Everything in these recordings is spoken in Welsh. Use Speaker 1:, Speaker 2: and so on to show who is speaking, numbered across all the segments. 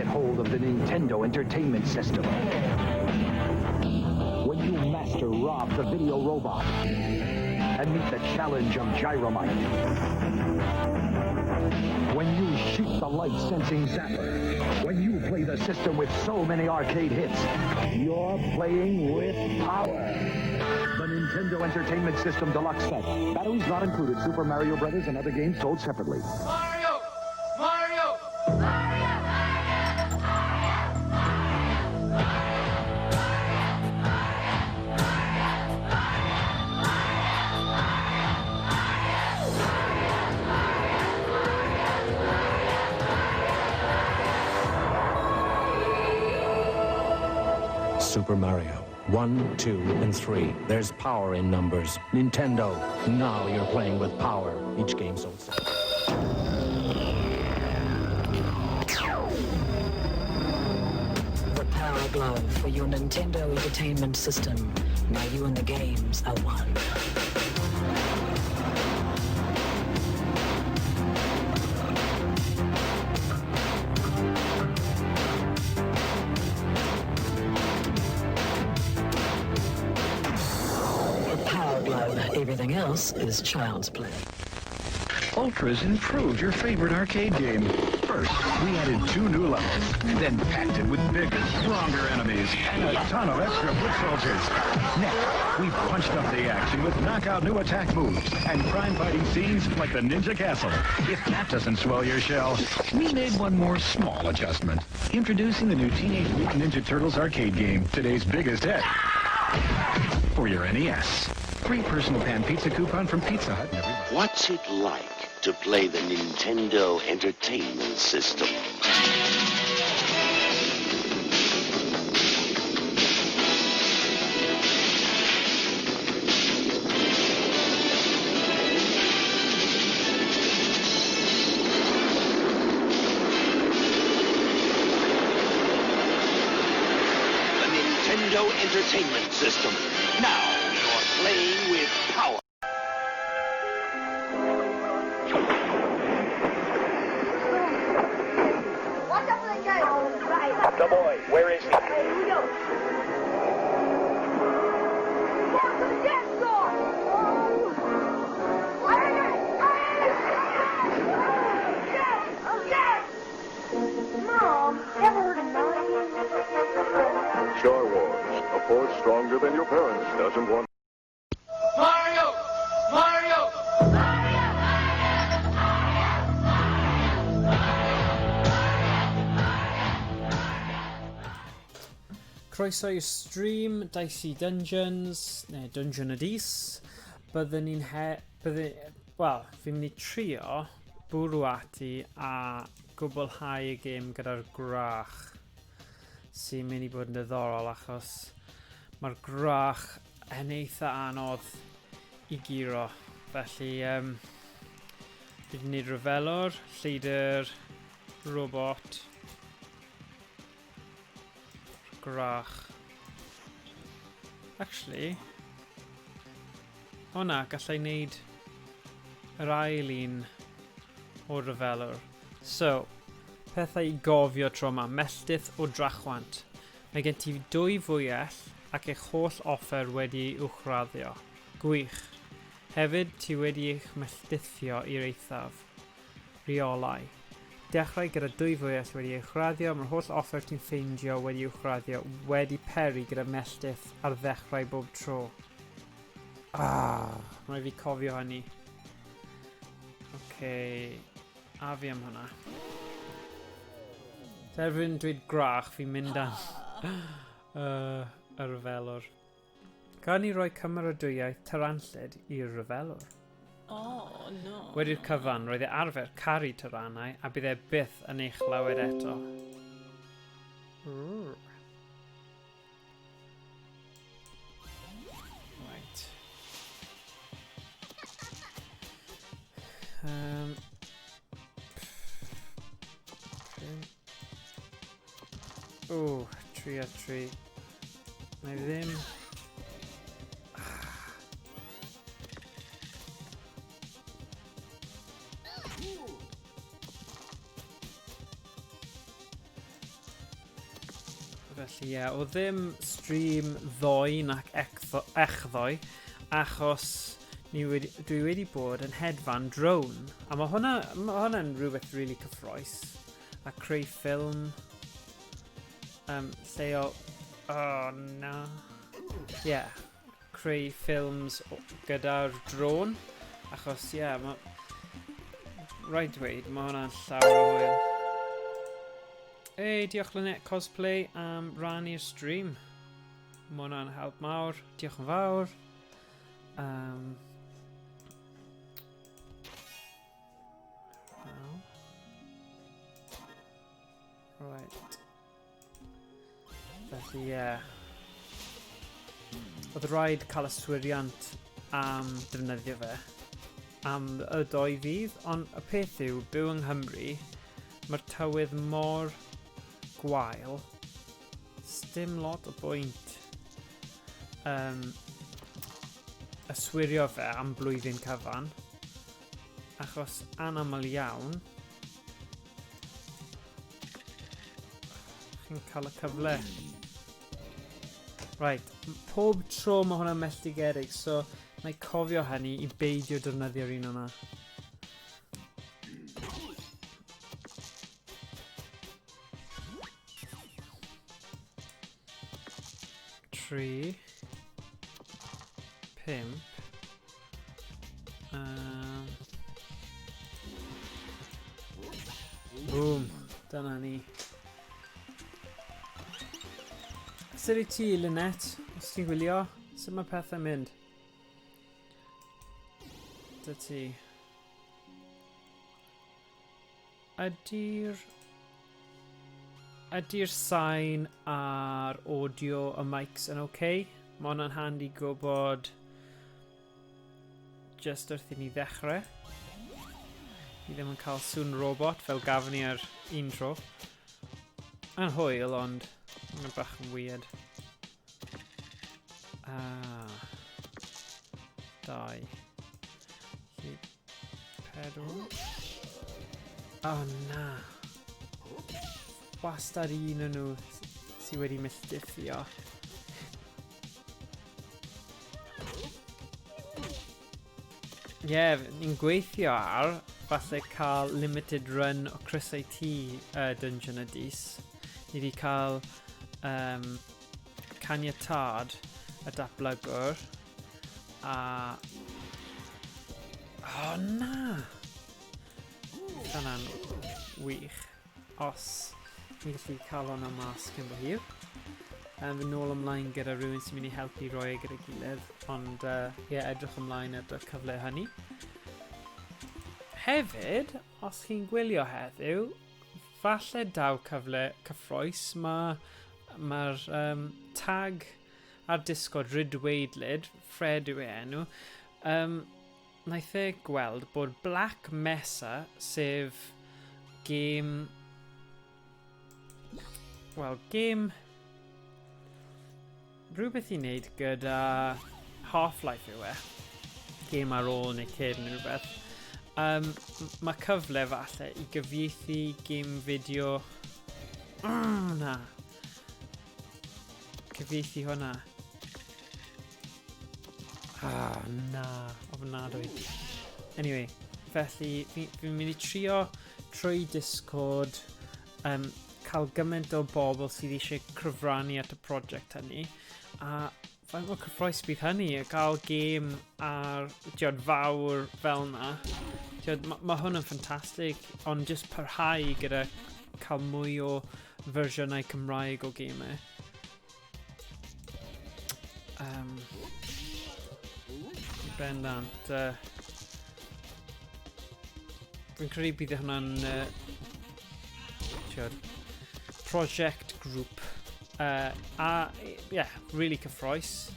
Speaker 1: get hold of the Nintendo Entertainment System. When you master Rob the video robot and meet the challenge of Gyromite. When you shoot the light-sensing zapper. When you play the system with so many arcade hits, you're playing with power. The Nintendo Entertainment System Deluxe Set. Batteries not included. Super Mario Brothers and other games sold separately.
Speaker 2: Mario! Mario! Mario!
Speaker 3: Super Mario. 1, 2, and 3. There's power in numbers. Nintendo, now you're playing with power. Each game sold separately.
Speaker 4: The Power Glove for your Nintendo Entertainment System. Now you and the games are one. The Power Glove. Everything else is child's play.
Speaker 5: Ultra's improved your favorite arcade game. First, we added 2 new levels, then packed it with bigger, stronger enemies and a ton of extra foot soldiers. Next, we punched up the action with knockout new attack moves and crime-fighting scenes like the Ninja Castle. If that doesn't swell your shell, we made one more small adjustment. Introducing the new Teenage Mutant Ninja Turtles arcade game, today's biggest hit. For your NES. Free personal pan pizza coupon from Pizza Hut. Everybody.
Speaker 6: What's it like to play the Nintendo Entertainment System? The Nintendo Entertainment System. Now you're playing with power.
Speaker 7: Watch out for the guy. Right.
Speaker 8: The boy, where is he?
Speaker 7: Here we go. Down to the dance floor. Oh. Yes. Yes. Mom, ever heard of Mario?
Speaker 9: Star Wars, a force stronger than your parents doesn't want.
Speaker 2: Mario! Mario!
Speaker 10: Croeso i'r stream Dicey Dungeons, neu Dungeon of Dice. Byddwn ni'n he... Byddwn... Wel, fi'n mynd i trio bwrw ati a gwblhau y gêm gyda'r gwrach, sy'n mynd i bod yn ddiddorol achos mae'r gwrach yn eitha anodd i guro. Felly, fi wedi gwneud rhyfelwr, lleidr, robot, gwrach. Actually, o na, gallai wneud yr ail un o'r rhyfelwr. So, pethau i gofio tro yma. Melltith o drachwant. Mae gen ti 2 fwyell ac eich holl offer wedi ei uwchraddio. Gwych. Hefyd, ti wedi eich melltithio i'r eithaf. Rheolau. Dechrau gyda 2 fwyell wedi ei uwchraddio, mae'r holl offer ti'n ffeindio wedi uwchraddio wedi peri gyda melltith ar ddechrau bob tro. Mae rhaid fi cofio hynny. Okay. A fi am hwnna. Terfyn dweud gwrach, fi'n mynd am y rhyfelwr. Gan i roi cymeradwyaeth taranllyd i'r rhyfelwr.
Speaker 11: Oh, no.
Speaker 10: Wedi'r cyfan, roedd e arfer caru taranau a bydd e byth yn ei chlywed eto. Ooh. Right. O, 3 a 3. Mae ddim. Felly ie, yeah, o ddim stream ddoe nac echddoe, achos ni wedi, dwi wedi bod yn hedfan drone. A mae hwnna, ma hwnna'n rhywbeth really cyffroes. A creu ffilm lleol... Oh, na. Yeah. Creu ffilms gyda'r drone. Achos, ie, yeah, mae... Rhaid dweud, mae hwnna'n llawer o hwyl. Ei, diolch Lynette Cosplay am rannu'r stream. Mae hwnna'n help mawr. Diolch yn fawr. Right. Felly, ie. Yeah. Oedd rhaid cael yswiriant am defnyddio fe am y doi ddydd, ond y peth yw, byw yng Nghymru, mae'r tywydd mor gwael, sdim lot o bwynt yswirio fe am blwyddyn cyfan, achos anaml iawn chi'n cael y cyfle. Right, pob tro mae hwnna'n melltigerig, so na i cofio hynny i beidio defnyddio'r un o'na. 3, 5, boom, dyna ni. Sut i ti, Lynette? Os ti'n gwylio, sut mae pethau'n mynd? Dy ti. Ydy'r... Ydy'r sain a'r audio y mics yn oce? Okay? Mae hwnna'n handi gwybod just wrth i ni ddechrau. Ni ddim yn cael sŵn robot fel gafon ni ar un tro. Yn hwyl, ond mae'n bach yn weird. Ah. 2. 4. Oh na. Wastad un o'n nhw sydd wedi milltithio. Ie, yeah, ni'n gweithio ar falle cael limited run o Crysau T Dungeon y Dis. Ni wedi cael caniatâd y datblygwr a... Oh na! Dyna'n wych. Os ni'n gallu cael hwnna mas cyn bo hir. Fy nôl ymlaen gyda rhywun sy'n mynd i helpu roi e gyda'i gilydd, ond yeah, edrych ymlaen at y cyfle hynny. Hefyd, os chi'n gwylio heddiw, falle daw cyfle cyffroes. Mae'r tag ar Discord Rydweidlyd, Fred yw ei enw, wnaeth e gweld bod Black Mesa, sef gêm... Wel, gêm... Rhywbeth i wneud gyda Half-Life yw e. Gêm ar ôl neu cyn neu rhywbeth. Mae cyfle falle i gyfieithu gêm fideo... Na. Cyfieithu hwnna. Ah, na. Ofnadwy. Anyway, felly fi'n mynd i trio trwy Discord cael gymaint o bobl sydd eisiau cyfrannu at y prosiect hynny. A faint mor cyffroes bydd hynny, a gael gêm ar, tiod, fawr fel na. Tiod, ma hwn yn ffantastig, ond jyst parhau gyda cael mwy o fersiynau Cymraeg o gemau. Bendant. Fi'n credu bydd hwnna'n tiod, prosiect grŵp. A, yeah, really cyffroes.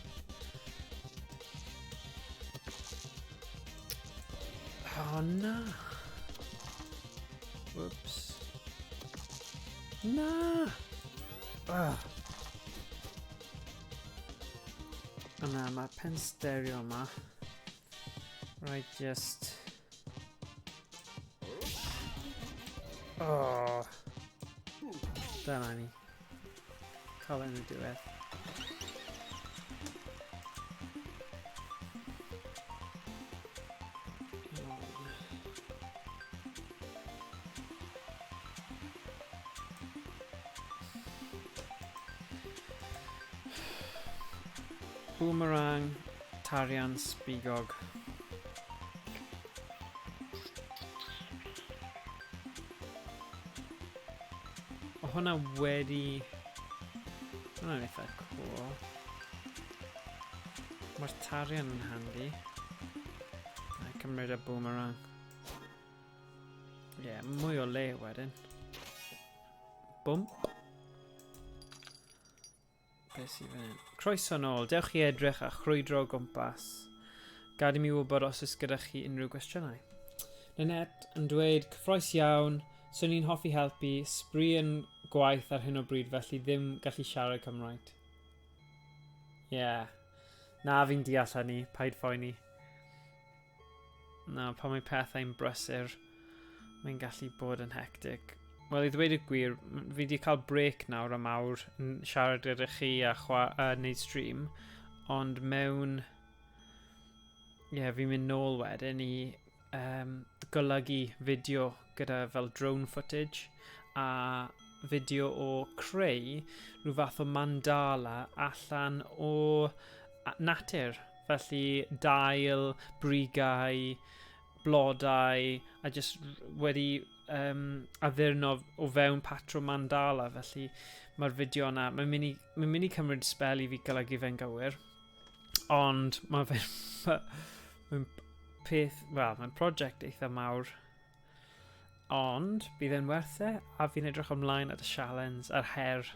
Speaker 10: Oh, na. Whoops. Na. Ugh. O na, mae pen stereo yma. Right, just... Oh. Dyna ni. Cael yn y diwedd. Boomerang, Tarian, Sbigog. O hwnna wedi... Hwnna'n eitha cool. Mae'r tarian yn handi. Na, cymryd y boomerang. Ie, yeah, mwy o le wedyn. Bwmp. Beth sydd fan hyn? Croeso nôl, dewch i edrych a chrwydro o gwmpas. Gad i mi wybod os oes gyda chi unrhyw gwestiynau. Nanette yn dweud, cyffroes iawn, swn i'n hoffi helpu, sbri yn gwaith ar hyn o bryd felly ddim gallu siarad Cymraeg. Ie. Yeah. Na, fi'n deall hynny, paid phoeni. Na, pan mae pethau'n brysur, mae'n gallu bod yn hectic. Wel, i ddweud y gwir, fi wedi cael break nawr am awr yn siarad gyda chi a chwa, a wneud stream, ond mewn... Ie, yeah, fi'n mynd nôl wedyn i um, golygu fideo gyda fel drone footage a fideo o creu rhyw fath o mandala allan o natur. Felly dail, brigau, blodau, a jyst wedi um, addurno o fewn patrwm mandala. Felly mae'r fideo yna, mae'n mynd i, mae mynd i cymryd spel i fi golygu fe'n gywir. Ond mae fe'n mae'n peth, wel, mae'n prosiect eitha mawr. Ond bydd e'n werth e, a fi'n edrych ymlaen at y sialens a'r her.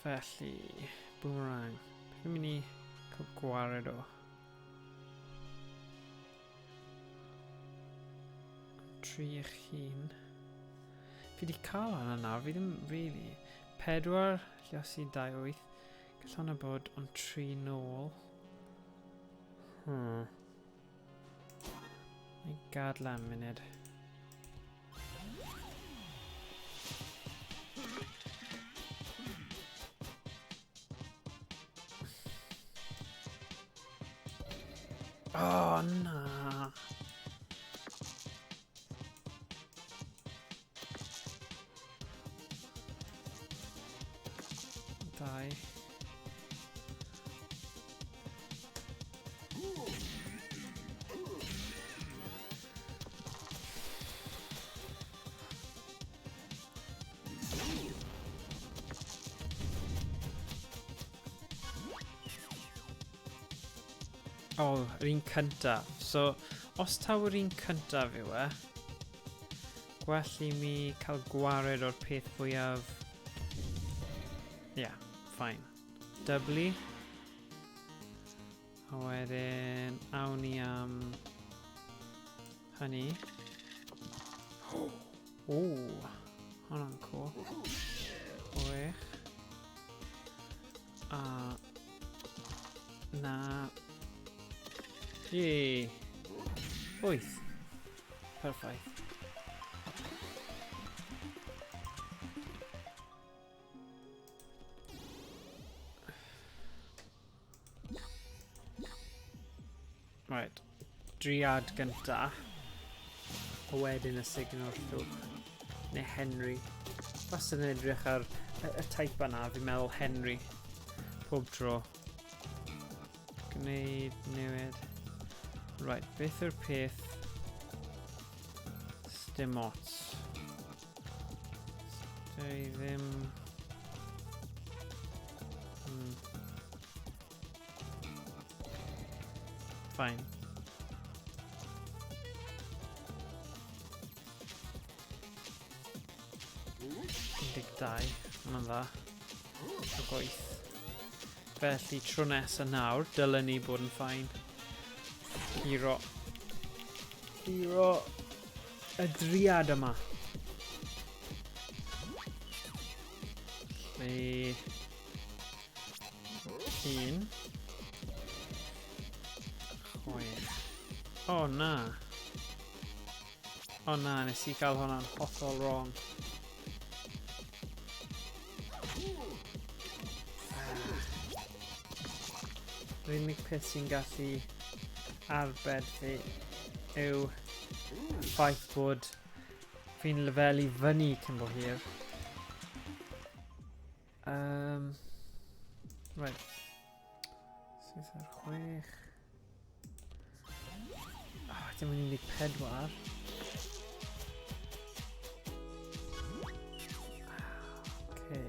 Speaker 10: Felly, boomerang. Beth fi'n mynd i cael gwared o? Tri eich hun. Fi wedi cael hwnna nawr, fi ddim really. 4, lliosi 2, 8. Gall hwnna bod ond 3 nôl. Neu gadla am munud. Oh, na. Dau. O, oh, yr un cyntaf. So, os taw yr un cyntaf yw e, gwell i mi cael gwared o'r peth fwyaf... Ie, yeah, fine. Dyblu. A wedyn, awn ni am hynny. O, hwnna'n cool. 6. A na. Yay. 8. Perffaith. Right. Driad gynta. A wedyn y signal llwch. Neu Henry. Wastad yn edrych ar y, y type yna, fi'n meddwl Henry. Pob tro. Gwneud, newid. Right, beth yw'r peth? Dim ots. Dwi ddim... Fine. 12, hwnna'n dda. Ac 8. Felly tro nesaf nawr, dylen ni bod yn ffain. Curo. Curo y driad yma. Felly... 1. 6. O, na. O na, nes i gael hwnna'n hollol wrong. Yr unig peth sy'n gallu arbed fi yw ffaith bod fi'n lefelu fyny cyn bo hir. Um, right. 7 ar 6. Oh, dim ond 14. Okay.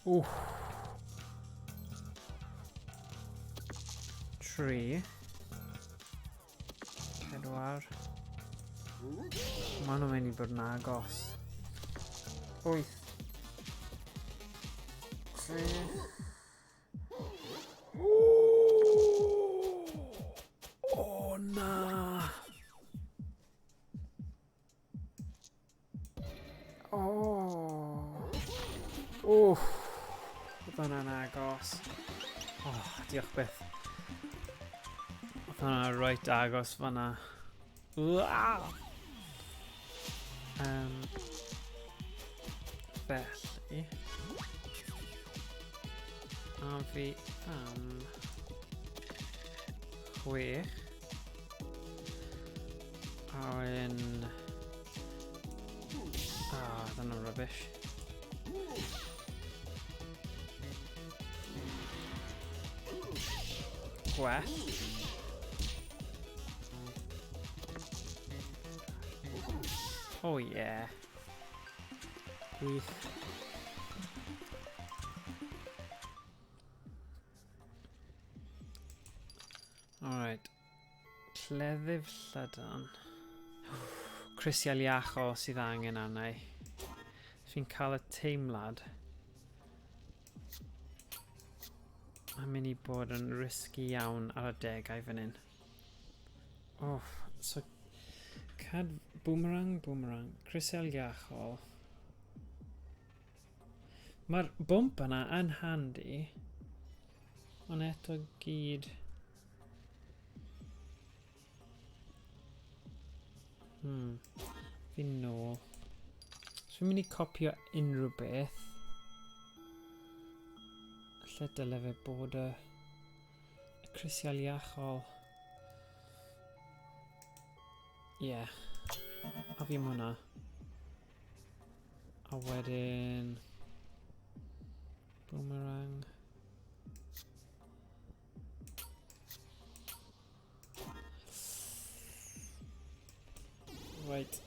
Speaker 10: Wff. 3. 4. Maen nhw'n mynd i bod yn agos. 8. 3. O na! O! Wff! Oedd hwnna'n agos. Oh, diolch byth. Oedd hwnna reit agos fanna. Felly... A fi am... 6. A wedyn... Ah, dyna rubbish. Gwell. Oh yeah. Gwych. Alright. Cleddyf llydan. Crisial iachol sydd angen arna i. Fi'n cael y teimlad. Mae'n mynd i bod yn risky iawn ar y degau fan hyn. Oh, so cad boomerang, boomerang, crisial iachol. Mae'r bwmp yna yn handi, ond eto gyd... Fi'n nôl. So fi'n mynd i copio unrhyw beth. Lle dyle fe bod y crisial iachol. Ie. Yeah. A fi am hwnna. A wedyn... Boomerang. Right.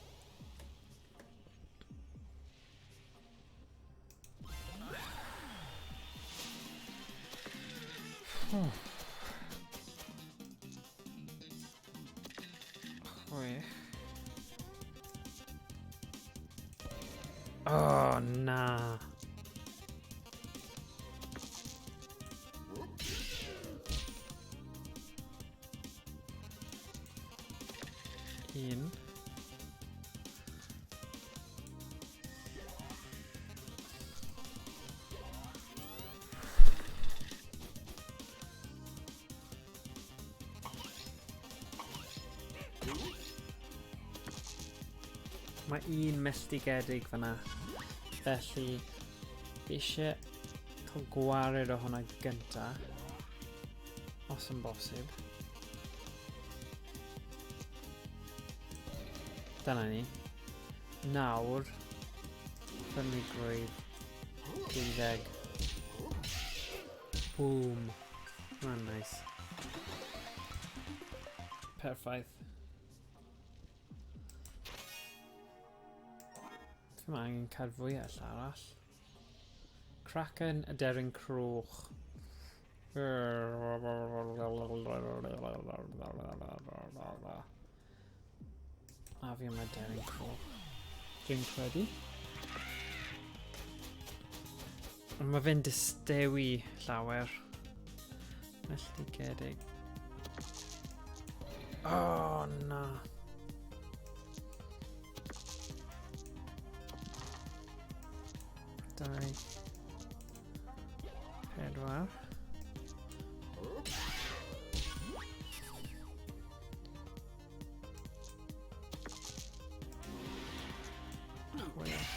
Speaker 10: Chwech. Oh, na. Un. Mae un melltigedig fyna. Felly, fi eisiau cael gwared o hwnna gynta. Os yn bosib. Dyna ni. Nawr, ffyrnigrwydd 12. Boom. Hwnna'n nice. Perffaith. Fi mae angen cael fwyell arall. Kraken aderyn croch. A fi am aderyn croch. Dwi'n credu. Ond mae fe'n distewi llawer. Melltigedig. Oh, na. 2. Pedwar. Chwech.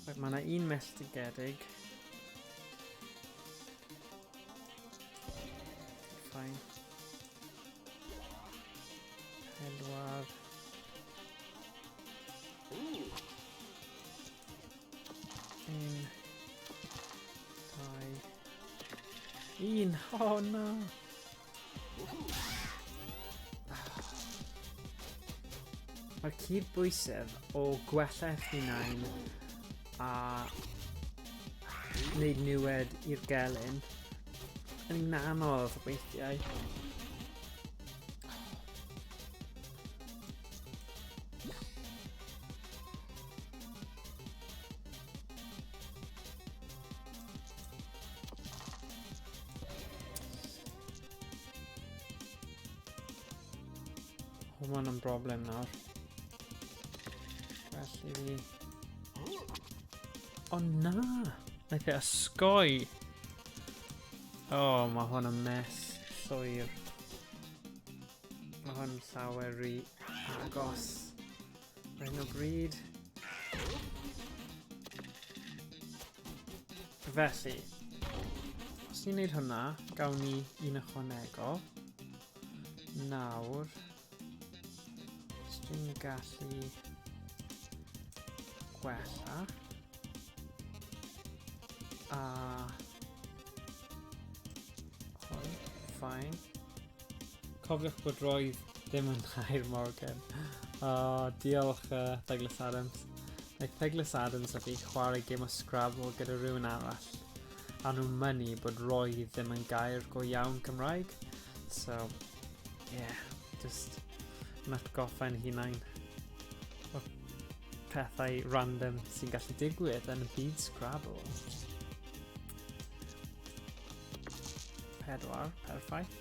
Speaker 10: Right, mae yna un melltigedig. Fine. Pedwar. Un. Dau. Un! Oh no! Mae'r cyd-bwysedd o gwella eich hunain a wneud niwed i'r gelyn yn anodd weithiau. O, mae hwnna'n broblem nawr. Well i fi... O na! Naeth e osgoi! O, oh, mae hwn yn mess llwyr. Mae hwn llawer rhy agos. Ar hyn o bryd. Felly, os ni'n neud hwnna, gawn ni un ychwanegol. Nawr, os dwi'n gallu gwella, a hwn, fine. Cofiwch bod roedd ddim yn Air Morgan. Oh, diolch Douglas Adams. Like Douglas Adams a fi chwarae game o Scrabble gyda rhywun arall. A nhw'n mynnu bod roedd ddim yn gair go iawn Cymraeg. So, yeah, just yn atgoffa'n hunain o pethau random sy'n gallu digwydd yn y byd Scrabble. Pedwar, perffaith.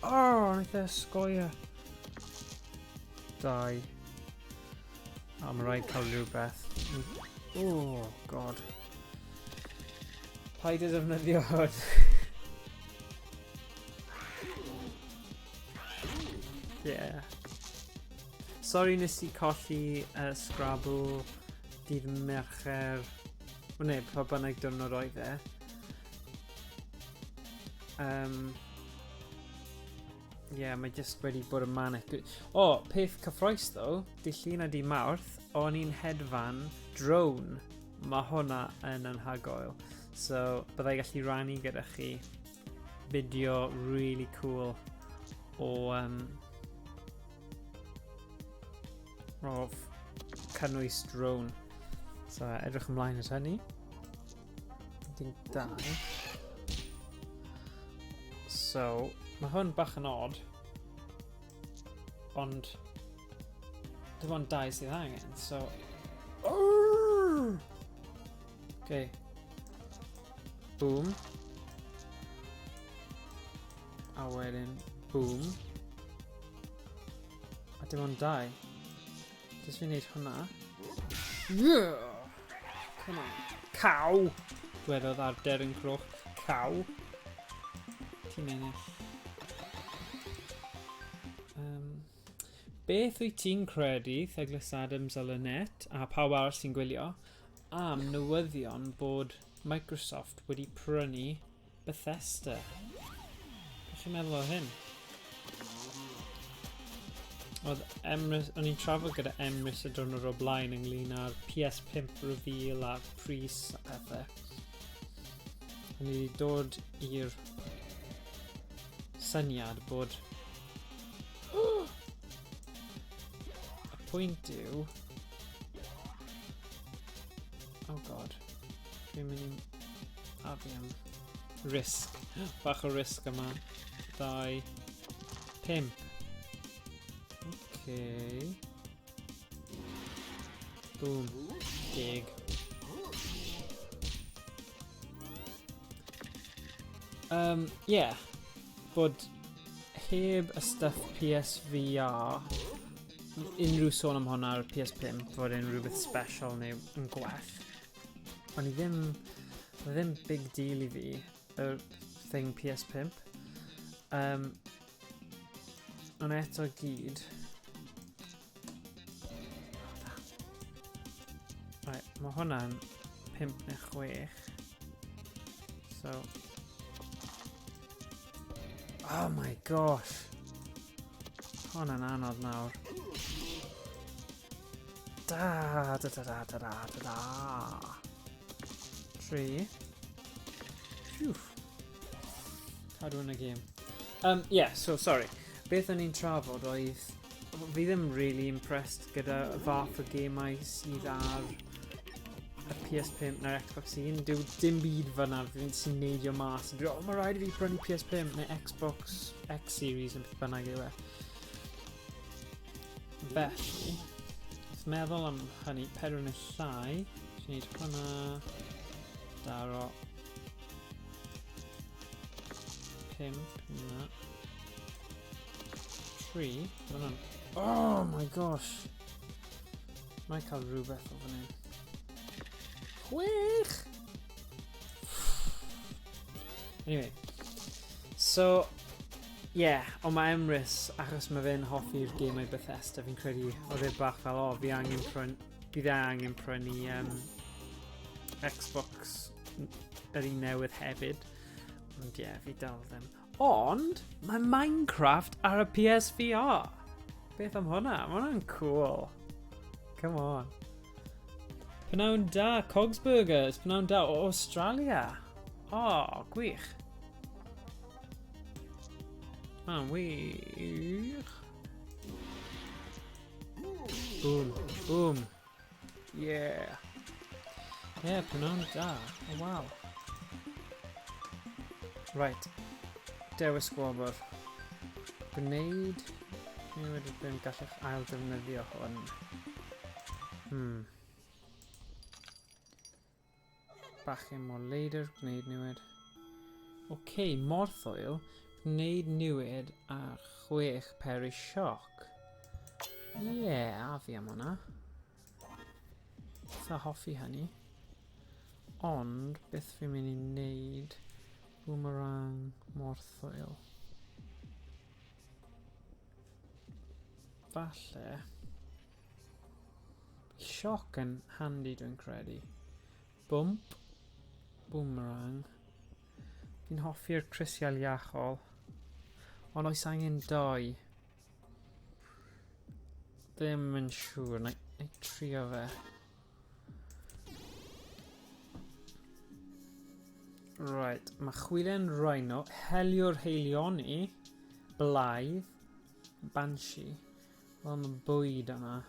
Speaker 10: Oh, wnaeth e ysgoi e. Dau. O, mae rhaid cael rhywbeth. Oh, god. Paid â defnyddio hwn. Yeah. Sorry nes i colli Scrabble dydd Mercher. O ne, pa bynnag diwrnod oedd e. Yeah, mae just wedi bod yn manic. O, oh, peth cyffroes ddo, di llun a di Mawrth, o'n i'n hedfan drone. Mae hwnna yn anhygoel. So, byddai gallu rannu gyda chi fideo really cool o o cynnwys drone. So, edrych ymlaen at hynny. 12. So, mae hwn bach yn odd. Ond, dim ond dau sydd angen, so... Okay. Boom. A wedyn, boom. A dim ond dau. Jyst fi'n neud hwnna. Yeah! Come on. Cow! Dwedodd ar deryn croch. Cow. Ti'n ennill. Beth wyt ti'n credu, Douglas Adams a Lynette, a pawb arall sy'n gwylio, am newyddion bod Microsoft wedi prynu Bethesda? Beth chi'n meddwl o hyn? Oedd Emrys, o'n i'n trafod gyda Emrys y diwrnod o blaen ynglyn â'r PS5 reveal a'r pris a pethau. O'n i wedi dod i'r syniad bod y pwynt yw... Oh god. Dwi'n mynd i... A fi am... Risg. Bach o risg yma. 2... 5. Okay. Boom. Deg. Yeah, bod heb y stuff PSVR, unrhyw sôn am hwnna ar y PS5, fod e'n rhywbeth special neu yn gwell. O'n i ddim, oedd e ddim big deal i fi, y thing PS5. Ond eto gyd... Right, mae hwnna'n 5 neu 6. So... Oh my gosh! Hwnna'n anodd nawr. Da, da, da, da, da, da, da, da. 3. Phew. Cadw yn y gêm. Yeah, so sorry. Beth o'n i'n trafod oedd... Fi ddim really impressed gyda y fath o gemau sydd ar y PS5 neu'r Xbox One. Dyw dim byd fyna sy'n neidio mas. Dwi'n oh, mae rhaid i fi brynu PS5 neu Xbox X Series yn beth bynnag yw e. Felly, wrth meddwl am hynny, 4 neu llai, sy'n gwneud hwnna, daro 5, na, 3, hwnna'n, oh my gosh, mae'n cael rhywbeth o fan hyn. 6! Anyway, so, yeah, ond mae Emrys, achos mae fe'n hoffi'r gemau Bethesda, fi'n credu oedd e bach fel, o, fi angen prynu, bydd e angen prynu Xbox yr un newydd hefyd. Ond ie, yeah, fi dal ddim. Ond, mae Minecraft ar y PSVR. Beth am hwnna? Mae hwnna'n cool. Come on. Pnawn da, Cogsburgers. Pnawn da o Australia. O, oh, gwych. Mae'n wych. Boom, boom. Yeah. Yeah, pnawn da. Oh, wow. Right. Dewis gwobr. Gwneud... Newid y byn gallwch ail defnyddio hwn. Bachgen mor leidr, gwneud newid. Oce, okay, morthwyl, gwneud newid a 6 peri sioc. Ie, yeah, a fi am hwnna. Sa hoffi hynny. Ond, beth fi'n mynd i wneud? Boomerang, morthwyl. Falle. Sioc yn handy dwi'n credu. Bwmp. Boomerang. Fi'n hoffi'r crisial iachol. Ond oes angen 2. Ddim yn siŵr. Na i trio fe. Right, mae chwilen rhino, heliwr heilioni, blaidd, banshee. Wel, mae bwyd yma.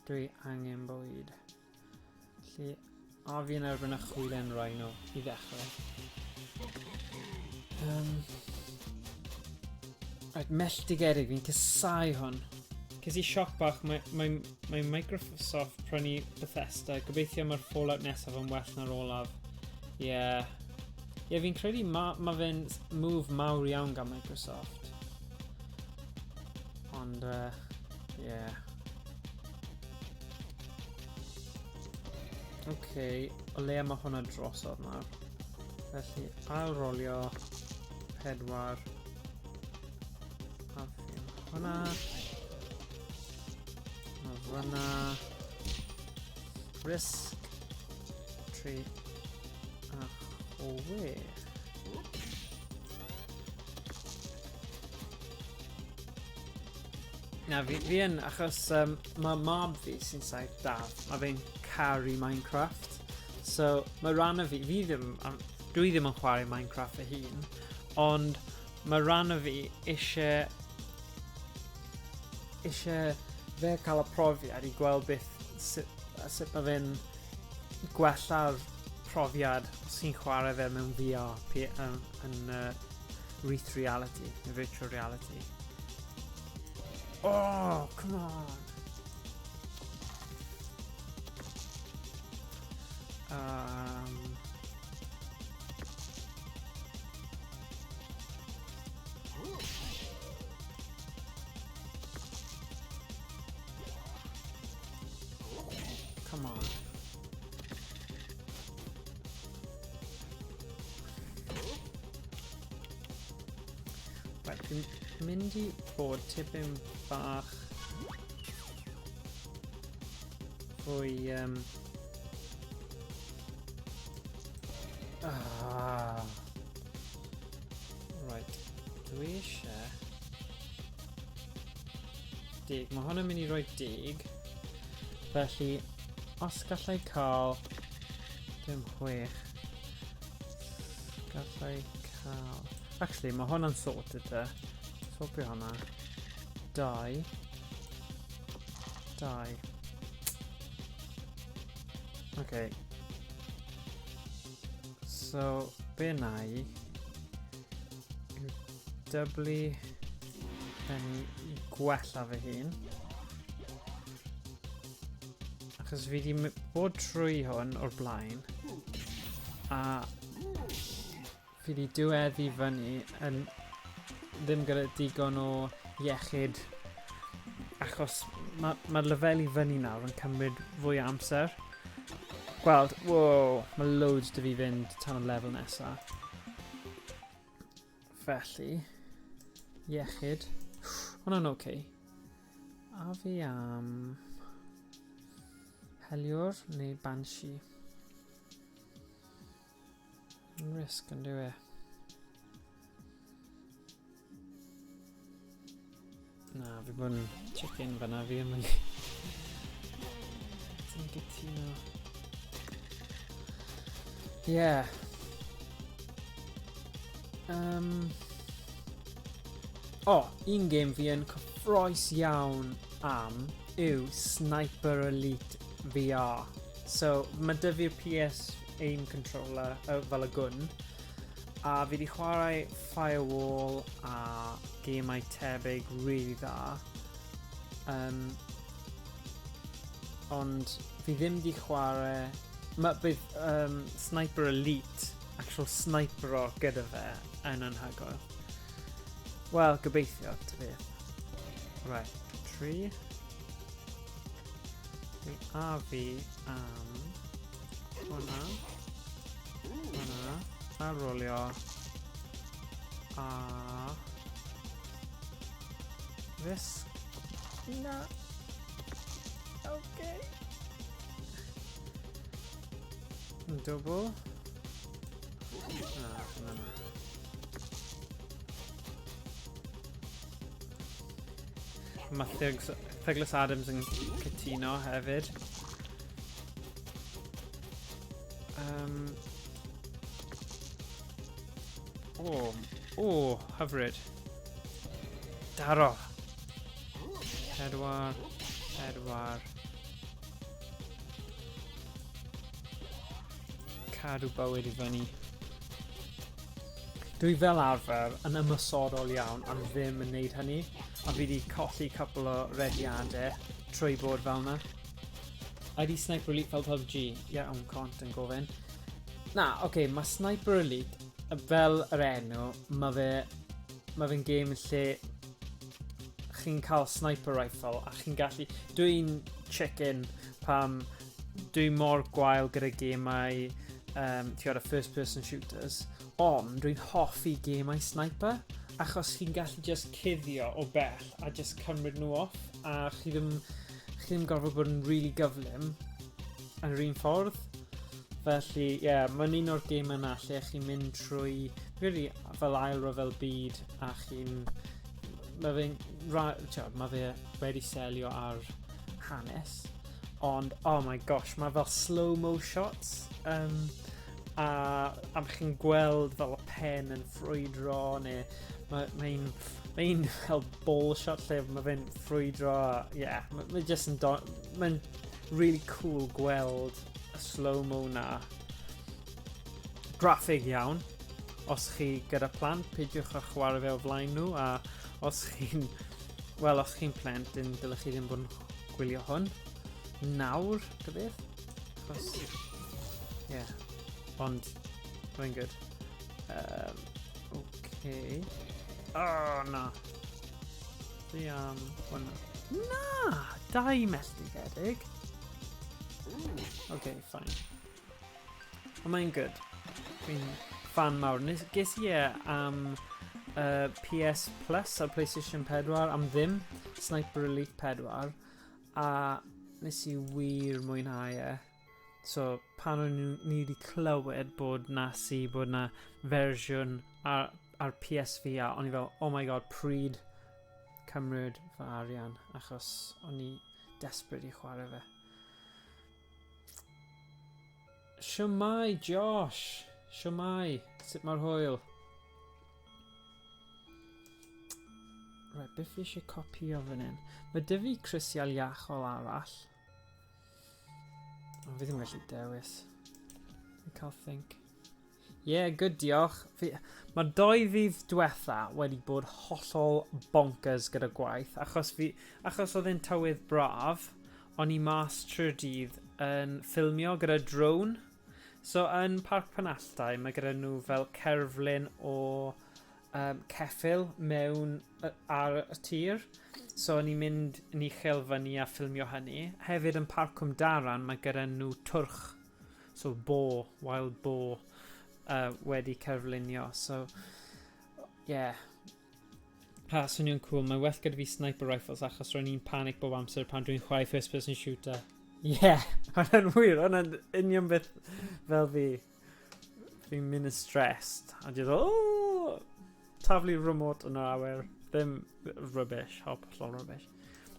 Speaker 10: Dwi angen bwyd. Felly, a fi yn erbyn y chwilen rhino i ddechrau. Right, melltigedig, fi'n casau hwn. Ces i sioc bach, mae Microsoft prynu Bethesda. Gobeithio mae'r Fallout nesaf yn well na'r olaf. Ie. Yeah. Ie, yeah, fi'n credu ma fe'n move mawr iawn gan Microsoft. Ond, ie. Yeah. Okay, o leia mae hwnna drosodd nawr. Felly, ail rolio 4. A fi am hwnna. A fyna. Risk. 3 a 6. Na, fi yn, achos mae mab fi sy'n saith daf, mae fe'n caru Minecraft. So, mae rhan o fi, fi ddim, dwi ddim yn chwarae Minecraft fy hun, ond mae rhan o fi eisiau fe cael y profiad i gweld beth, sut mae fe'n gwella'r profiad sy'n chwarae fe mewn VR yn rith reality, neu virtual reality. Oh, come on! Come on. Right, fi'n mynd i bod tipyn bach fwy... Um... Ah. Right, dwi eisiau... Deg. Mae hwn yn mynd i roi deg. Felly, os gallai cael... Dim chwech. Gallai cael... Actually, mae hwnna'n sorted te. Swapio hwnna. 2. 2. Okay. So, be na i yw dyblu hynny i gwella fy hun. Achos fi wedi bod trwy hwn o'r blaen a fi wedi diweddu fyny yn ddim gyda digon o iechyd achos mae ma lefelu fyny nawr yn cymryd fwy o amser. Gweld, wow, mae loads dy fi fynd tan y lefel nesaf. Felly, iechyd. Hwna'n oce. Okay. A fi am heliwr neu banshee. Risk yn dyw e. Na, fi bod yn chicken fyna, fi ddim yn... Ti'n gytuno. Yeah. Um... O, oh, un game fi yn cyffroes iawn am yw Sniper Elite VR. So, mae dy fi'r PS aim controller fel y gwn, a fi wedi chwarae Firewall a gemau tebyg really dda. Um, ond fi ddim wedi chwarae... Mae bydd um, Sniper Elite, actual snipero gyda fe, yn anhygoel. Wel, gobeithio, ta beth. Right, 3. Fi a fi am hwnna. Hwnna. A rolio. A... Risg. Na. Okay. Double. Na, na, na. Mae Douglas Adams yn cytuno hefyd. Um, o, o, hyfryd. Daro. Pedwar, pedwar. Cadw bywyd i fyny. Dwi fel arfer yn ymosodol iawn am ddim yn neud hynny, a fi wedi colli cwpl o rediadau trwy bod fel yna. Ydy Sniper Elite fel PUBG? Iawn, Cont yn gofyn. Na, oce, okay, mae Sniper Elite, fel yr enw, mae fe, mae fe'n game lle chi'n cael sniper rifle a chi'n gallu... Dwi'n chicken pam dwi mor gwael gyda gemau um, ti'n y first person shooters, ond dwi'n hoffi gemau sniper achos chi'n gallu just cuddio o bell a just cymryd nhw off a chi ddim, chi ddim gorfod bod yn really gyflym yn yr un ffordd. Felly, ie, yeah, mae'n un o'r gemau yna lle chi'n mynd trwy, really, fel ail ryfel byd a chi'n... Mae fe'n... Mae fe wedi selio ar hanes, ond, oh my gosh, mae fel slow-mo shots, um, a am chi'n gweld fel y pen yn ffrwydro, neu mae'n mae mae fel ball shot lle mae fe'n ffrwydro, a yeah, mae mae just yn mae'n really cool gweld y slow-mo na. Graffig iawn. Os chi gyda plant, peidiwch â chwarae fe o flaen nhw, a os chi'n, wel, os chi'n plentyn, dylech chi ddim bod yn gwylio hwn. Nawr, dy beth? Achos, yeah. Ond, mae'n good. Um, okay. Oh, na. Fi am hwnna. Na! Dau melltigedig. Ok, fine. Ond mae'n good. Fi'n fan mawr. Nes, ges i e am PS Plus ar PlayStation 4 am ddim. Sniper Elite 4. A nes i wir mwynhau e. So, pan o'n ni wedi clywed bod na si, bod na fersiwn ar, ar PSVR, o'n i fel, oh my god, pryd cymryd fy arian, achos o'n i desperate i chwarae fe. Siwmai, Josh! Siwmai! Sut mae'r hwyl? Right, beth fi eisiau copio fan hyn? Mae dy fi crisial iachol arall. Ond fi ddim yn gallu dewis. Fi'n cael think. Yeah, good, diolch. Fi... Mae'r doi ddydd diwetha wedi bod hollol bonkers gyda gwaith, achos, fi... achos oedd e'n tywydd braf, o'n i mas trwy'r dydd yn ffilmio gyda drone. So yn Parc Penalltau mae gyda nhw fel cerflun o um, ceffyl mewn ar y tir. So o'n i'n mynd yn uchel fyny a ffilmio hynny. Hefyd yn Parc Cwm Daran mae gyda nhw twrch, so boar, wild boar, wedi cerflunio. So, yeah. Ha, swnio'n cool. Mae well gyda fi sniper rifles achos ro'n i'n panic bob amser pan dwi'n chwarae first person shooter. Yeah, hwnna'n wir, hwnna'n union beth fel fi. Fi'n mynd yn stressed. A dwi'n fel, oh! Taflu remote yn yr awyr. Ddim rubbish, hop, hollol rubbish.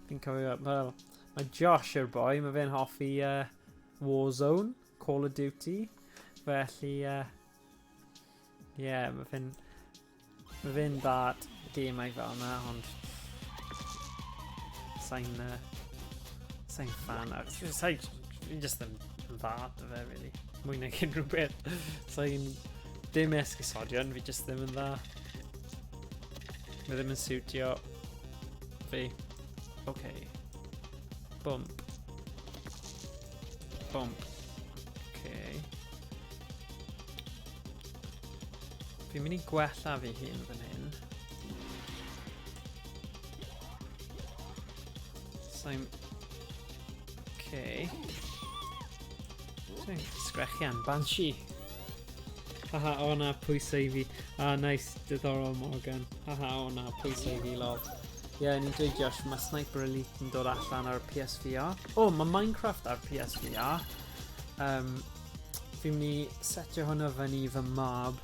Speaker 10: Fi'n cofio, fel, mae Josh yw'r boi, mae fe'n hoffi Warzone, Call of Duty. Felly, yeah, mae fe'n mae fe'n dda at gemau fel yna, ond sa'n sa'n fan. Sa'n, fi just ddim yn dda ato fe, really. Mwy nag unrhyw beth. Sa'n dim esgusodion, fi just ddim yn dda. Mae ddim yn siwtio fi. Okay. Bump. Bump. Okay. Fi'n mynd i gwella fi hun fan hyn. Sa'n... Okay. Sa'n sgrechian, Banshee. Haha, o na, pwysau i fi. Ah, nice, diddorol Morgan. Haha, o na, pwysau i fi, lol. Ie, yeah, ni'n dweud Josh, mae Sniper Elite yn dod allan ar PSVR. O, oh, mae Minecraft ar PSVR. Um, fi'n mynd i setio hwnna fyny i fy mab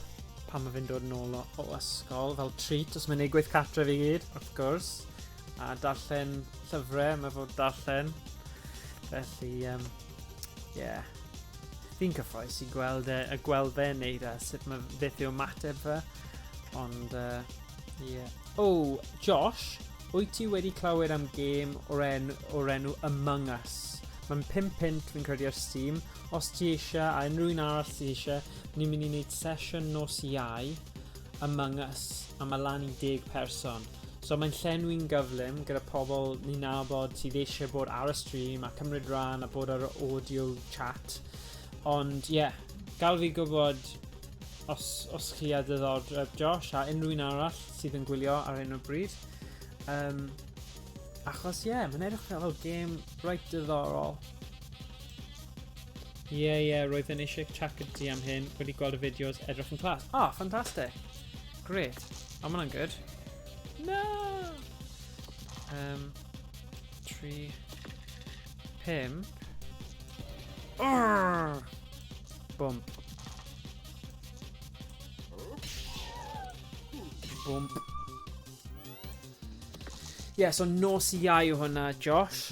Speaker 10: pan mae fe'n dod nôl o, o ysgol, fel treat, os mae'n ei gweith cartref i gyd, wrth gwrs. A darllen llyfrau, mae fod darllen. Felly, um, yeah. Fi'n cyffroes i gweld e, a gweld fe'n neud e, sut mae beth yw ymateb fe. Ond, yeah. Oh, Josh, wyt ti wedi clywed am gêm o'r, en, o'r enw Among Us? Mae'n 5 punt fi'n credu ar Steam. Os ti eisiau, a unrhyw un arall sydd eisiau, ni'n mynd i wneud sesiwn nos Iau Among Us, a mae lan i 10 person. So mae'n llenwi'n gyflym gyda pobl ni'n nabod sydd eisiau bod ar y stream a cymryd rhan a bod ar y audio chat. Ond ie, yeah, gael fi gwybod os, os chi a diddordeb Josh a unrhyw un arall sydd yn gwylio ar hyn o bryd. Um, achos ie, yeah, mae'n edrych fel gêm reit diddorol. Ie, yeah, ie, yeah, roedd yn eisiau chat gyda ti am hyn, wedi gweld y fideos, edrych yn class. Ah, oh, ffantastig. Great. Oh, ma hwnna'n good. No! Um, 3, 5. Arr! Bump. Bump. Ie, yeah, so nos Iau yw hwnna, Josh.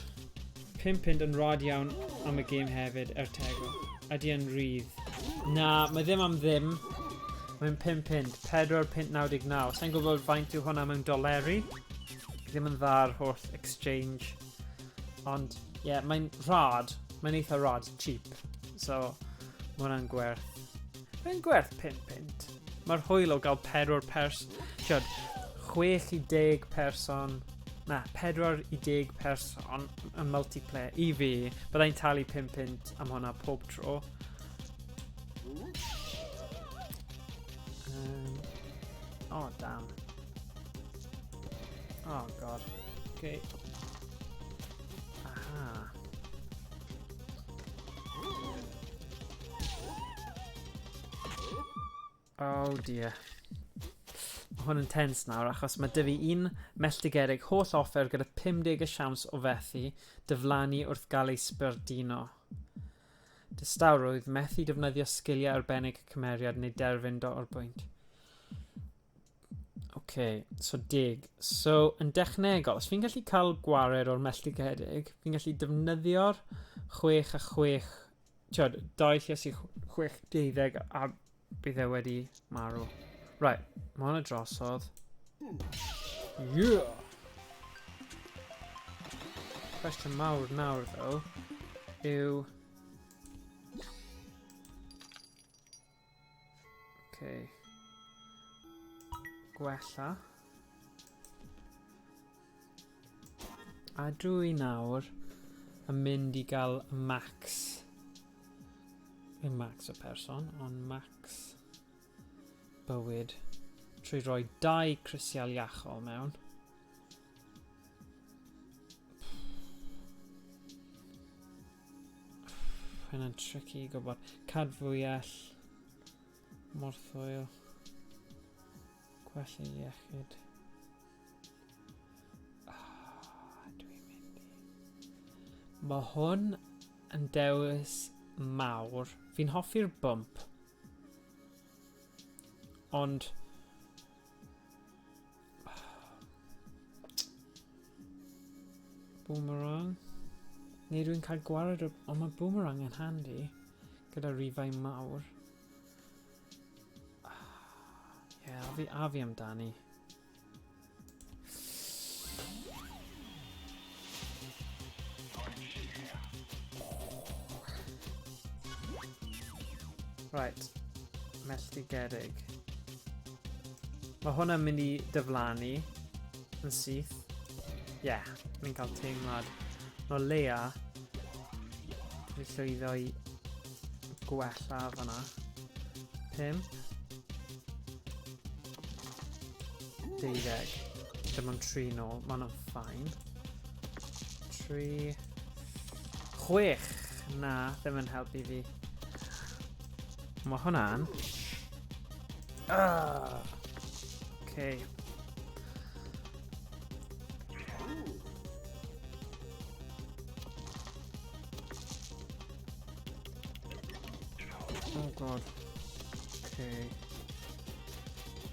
Speaker 10: 5 punt yn rad iawn am y gêm hefyd, er tego. Ydy yn rhydd? Na, mae ddim am ddim. Mae'n 5 punt, 4 punt 99. Sa'n gwybod faint yw hwnna mewn doleri. Ddim yn dda'r holl exchange. Ond, ie, yeah, mae'n rhad. Mae'n eitha rad, cheap. So, mae hwnna'n gwerth. Mae'n gwerth 5 punt. Mae'r hwyl o gael 4 pers... Tiod, 6 i 10 person... Na, 4 i 10 person yn multiplayer. I fi, byddai'n talu 5 punt am hwnna pob tro. Oh, damn. Oh, God. Okay. Aha. Oh dear. Mae hwn yn tense nawr achos mae dy fi un melltigedig holl offer gyda 50 y siawns o fethu diflannu wrth gael ei sbardino. Distawrwydd, methu defnyddio sgiliau arbennig y cymeriad neu derfyn do o'r bwynt. OK, so dig. So, yn dechnegol, os fi'n gallu cael gwared o'r melltigedig, fi'n gallu defnyddio'r 6 a 6 Tiod, 2 lles i 6 deuddeg a bydd e wedi marw. Right, mae hwnna drosodd. Yeah! Cwestiwn mawr nawr, ddo, yw... Okay. Gwella. A dw i nawr yn mynd i gael max. Ddim max o person, ond max bywyd. Trwy roi dau crisial iachol mewn. Hynna'n tricky i gwybod. Cadfwyell. Morthwyl. Gwella iechyd. Ah, dwi'n mynd i... Mae hwn yn dewis mawr. Fi'n hoffi'r bump. Ond... Boomerang. Neu dwi'n cael gwared o... Ond mae boomerang yn handy. Gyda rifau mawr. Ie, yeah, fi, a fi amdani. Right. Melltigedig. Mae hwnna'n mynd i diflannu yn syth. Ie, yeah, ni'n cael teimlad. No leia, dwi'n llwyddo i gwella fanna. 5. 12. Dim ond 3 nôl, mae hwnna'n ffain. 3. 6. Na, ddim yn helpu fi. Mae hwnna'n... Ah! Okay. Oh god. Okay.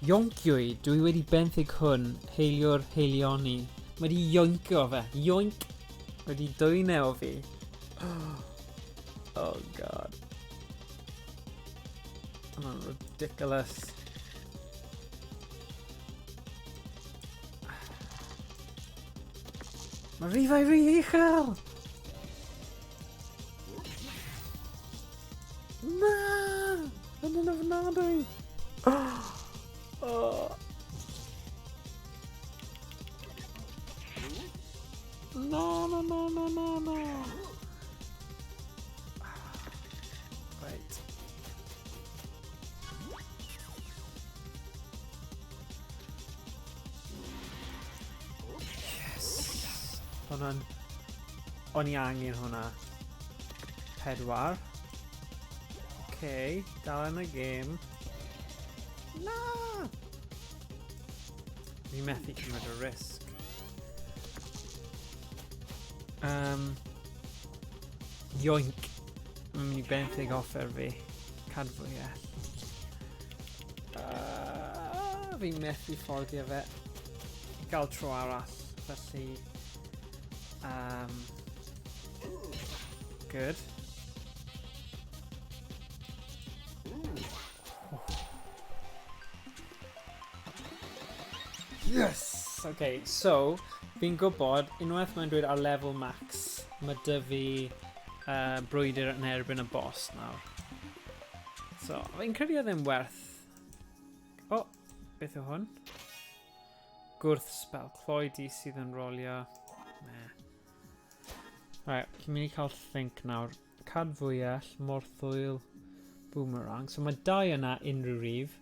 Speaker 10: Ionciwyd, dwi wedi benthyg hwn, heiliwr heilioni. Mae wedi ioincio fe. Ioinc! Wedi dwyn e o fi. Oh god. Hwnna'n ridiculous. Mae rhifau rhy uchel! Na! Yn yn ofnadwy! Oh. No, no, no, no, no, no. Right. Yes! Hwna'n... O'n i angen hwnna. Pedwar. Okay, dal yn y gêm. Na! Fi methu cymryd y risg. Um, yoink. Mae'n mynd i benthyg offer fi. Cadfwyell. Fi methu fforddio fe. I gael tro arall, felly... good. Yes! Okay, so, fi'n gwybod, unwaith mae'n dweud ar level max, mae dy fi brwydr yn erbyn y boss nawr. So, fi'n credu oedd e'n werth... O, oh, beth yw hwn? Gwrth spel cloi di sydd yn rolio. Ne. Right, chi'n mynd i cael think nawr. Cadfwyell, morthwyl, boomerang. So mae dau yna unrhyw rif.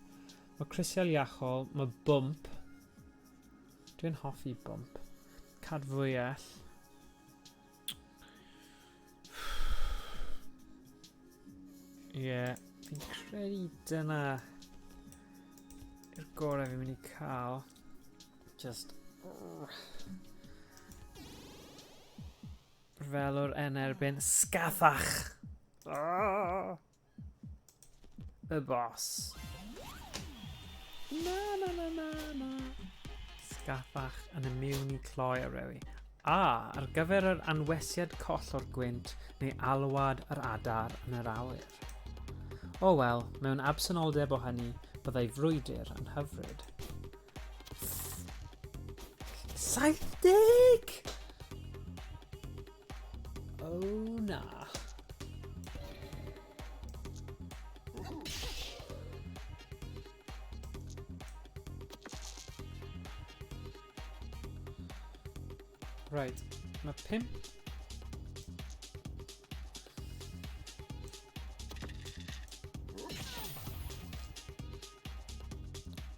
Speaker 10: Mae crisial iachol, mae bump. Dwi'n hoffi bump. Cadfwyell. Ie, yeah, fi'n credu dyna... yw'r gorau fi'n mynd i cael. Just... Rhyfelwr yn erbyn Scathach. Ah! Y boss. Na, na, na, na, na. Scathach yn immune i cloi a rewi. A, ar gyfer yr anwesiad coll o'r gwynt neu alwad yr adar yn yr awyr. O wel, mewn absenoldeb o hynny, byddai frwydr yn hyfryd. 70! Oh na. Right, mae 5.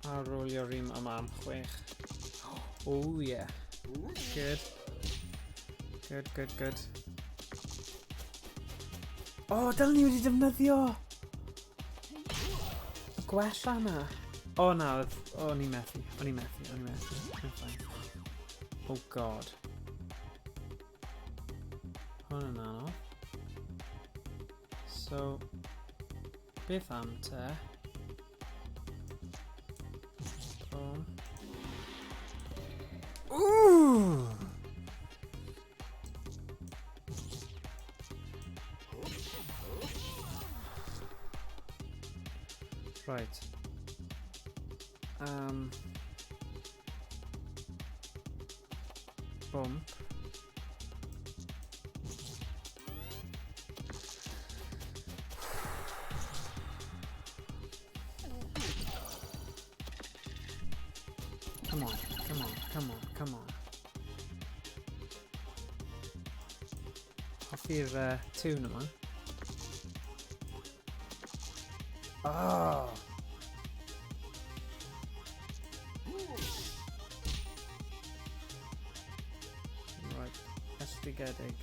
Speaker 10: A rolio'r un yma am 6. Oh yeah. Good. Good, good, good. Oh, dylen ni wedi defnyddio! Y gwella yna. O oh, na, oedd... O, o'n i'n methu, o'n i'n methu, o'n i'n methu. I'm fine. Oh god. Hwn yn anodd. So, beth am te? Boom. Ooh! Right. Bump. Come on, come on, come on, come on. Hoffi'r tune yma. Oh! Right, ystigedig.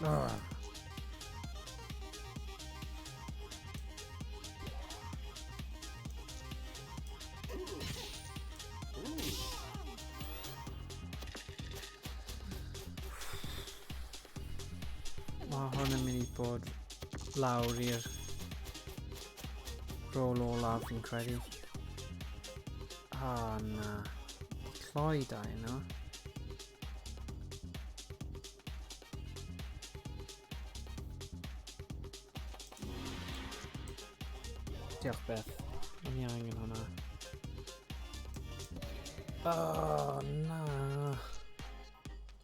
Speaker 10: Oh. Mae hwn yn mynd i bod lawr i'r rôl olaf fi'n credu. Ah, na. Cloi dau yno. Diolch Beth. O'n i angen hwnna. Oh, na.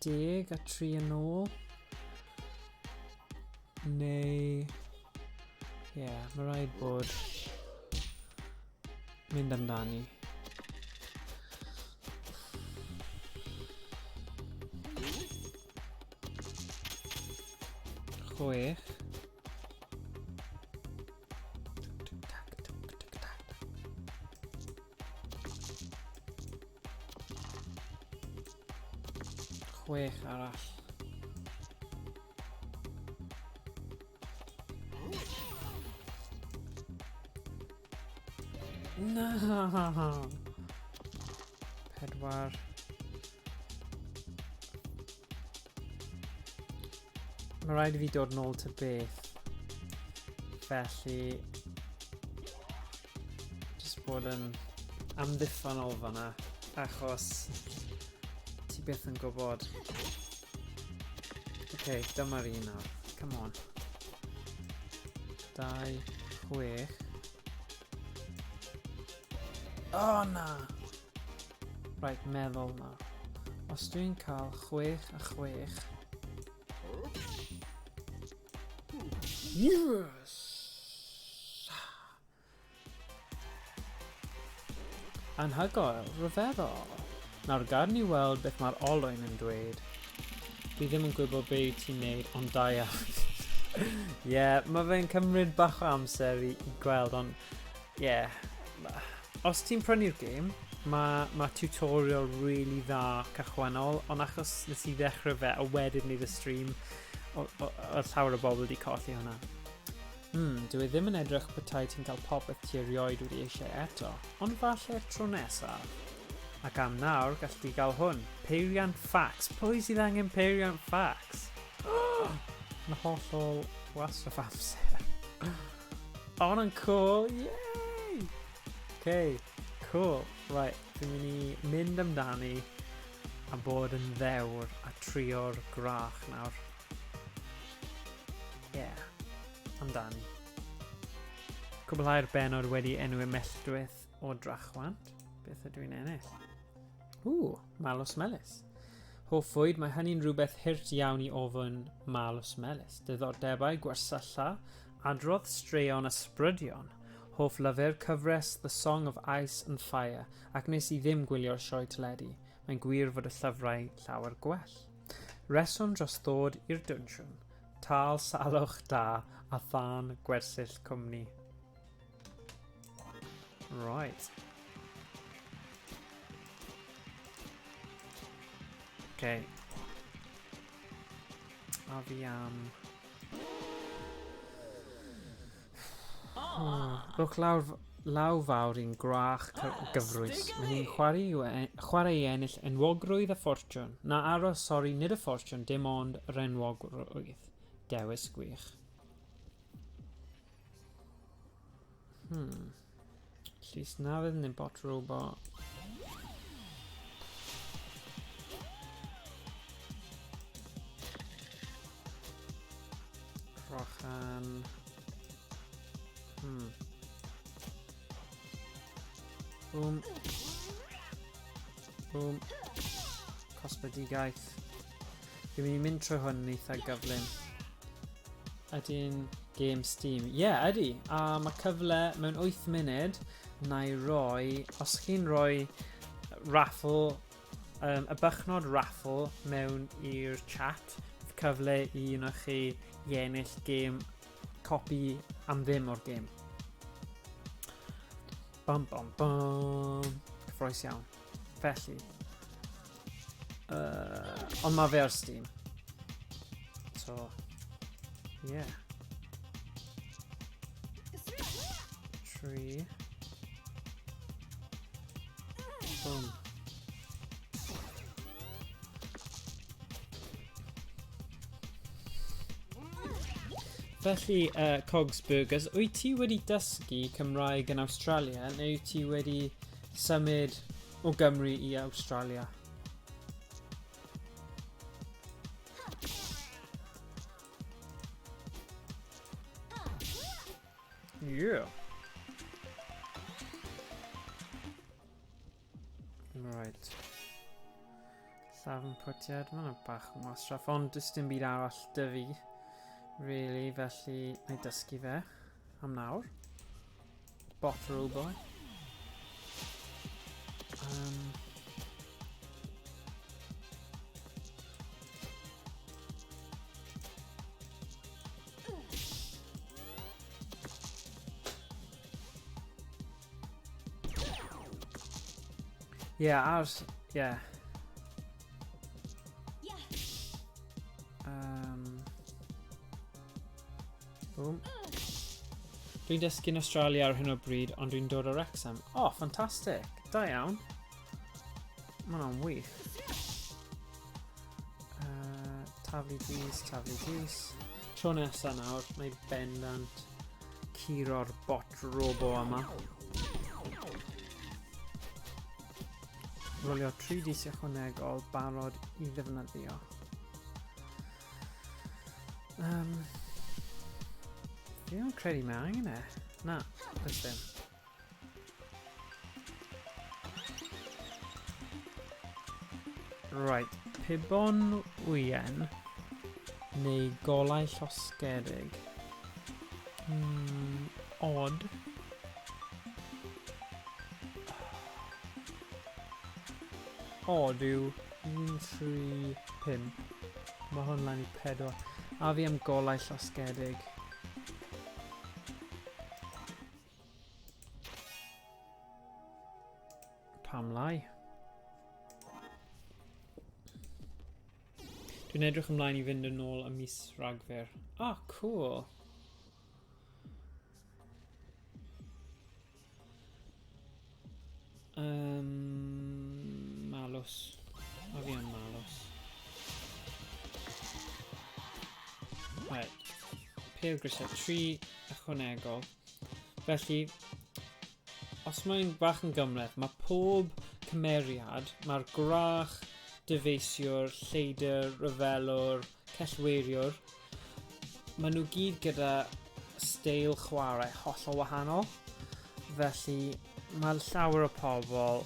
Speaker 10: 10 a 3 yn ôl. Neu... Ie, yeah, mae rhaid bod mynd amdani. 6. 6 arall. Na! 4. Mae rhaid i fi dod nôl ty beth. Felly... Just bod yn amddiffynol fanna, achos ti byth yn gwybod. Oce, okay, dyma'r un nawr. Come on. 2, 6. Oh na! Right, meddwl nawr. Os dwi'n cael 6 a 6... Yes! Anhygoel, rhyfeddol. Nawr gad ni weld beth mae'r olwyn yn dweud. Fi ddim yn gwybod be ti'n neud, ond da iawn. Ie, yeah, mae fe'n cymryd bach o amser i gweld, ond ie. Yeah. Os ti'n prynu'r gêm, mae tutorial really dda cychwynnol, ond achos nes i ddechrau fe a wedyn wneud y stream, Oedd llawer o bobl wedi colli hwnna. Hmm, dwi e ddim yn edrych petai ti'n cael popeth ti erioed wedi eisiau eto, ond falle'r tro nesaf. Ac am nawr, gall ti gael hwn. Peiriant ffacs. Pwy sydd angen peiriant ffacs? Oh, yn hollol wastraff amser. O, hwnna'n cool! Yay! Okay, cool. Right, dwi'n mynd i mynd amdani a bod yn ddewr a trio'r grach nawr. Yeah, amdani. Cwblhau'r benod wedi enwi Melltwyth o Drachwant. Beth ydw i'n ennill? Ww, Malws Melys. Hoff fwyd, mae hynny'n rhywbeth hurt iawn i ofyn Malws Melys. Diddordebau, gwersylla, adrodd straeon ysbrydion. Hoff lyfr, cyfres The Song of Ice and Fire, ac nes i ddim gwylio'r sioe teledu. Mae'n gwir fod y llyfrau llawer gwell. Reswm dros ddod i'r dwnsiwn. Tâl salwch da a thân gwersyll cwmni. Right. Okay. A fi am... Oh, Rhowch lawr, law fawr i'n gwrach gyfrwys. Mae hi'n chwarae, i'w e, chwarae i ennill enwogrwydd a ffortiwn. Na aros, sori, nid y ffortiwn, dim ond yr enwogrwydd. Dewis gwych. Llys Nafydd neu bot robot. Rochan. Boom. Boom. Cosbedigaeth. Fi'n mynd i mynd trwy hwn yn eitha gyflym. Ydy'n game Steam? Ie, yeah, ydy. A mae cyfle mewn 8 munud na i roi, os chi'n rhoi raffle, y bychnod raffle mewn i'r chat, cyfle i un o chi i ennill gêm copi am ddim o'r gêm. Bam, bam, bam. Cyffroes iawn. Felly. Ond mae fe ar Steam. So, yeah. 3. Boom. Felly, Cogs Burgers, wyt ti wedi dysgu Cymraeg yn Awstralia neu wyt ti wedi symud o Gymru i Awstralia? Yeah. Right. Llafn pwtiad, mae yna bach yn wastraff, ond does dim byd arall dy fi, really, felly na i dysgu fe am nawr. Bot robot. Yeah, ar... Yeah. Boom. Dwi'n dysgu'n Australia ar hyn o bryd, ond dwi'n dod o Wrexham. O, oh, ffantastig. Da iawn. Mae hwnna'n wych. Taflu dis, taflu dis. Tro nesa nawr, mae bendant curo'r bot robo yma. Rolio 3 dis ychwanegol barod i ddefnyddio. Fi ddim yn credu mae angen e. Na, does dim. Right, pibon wyen neu golau llosgedig. Odd. Odd yw 1, 3, 5. Mae hwn lan i 4. A fi am golau llosgedig. Pam lai? Dwi'n edrych ymlaen i fynd yn ôl ym mis Rhagfyr. Ah, cool. Um, malws. A fi am malws. Right. Pêl grisiau 3 ychwanegol. Felly, os mae'n bach yn gymhleth, mae pob cymeriad, mae'r gwrach, dyfeisiwr, lleidr, rhyfelwr, cellweiriwr, maen nhw gyd gyda steil chwarae hollol wahanol. Felly mae llawer o pobl,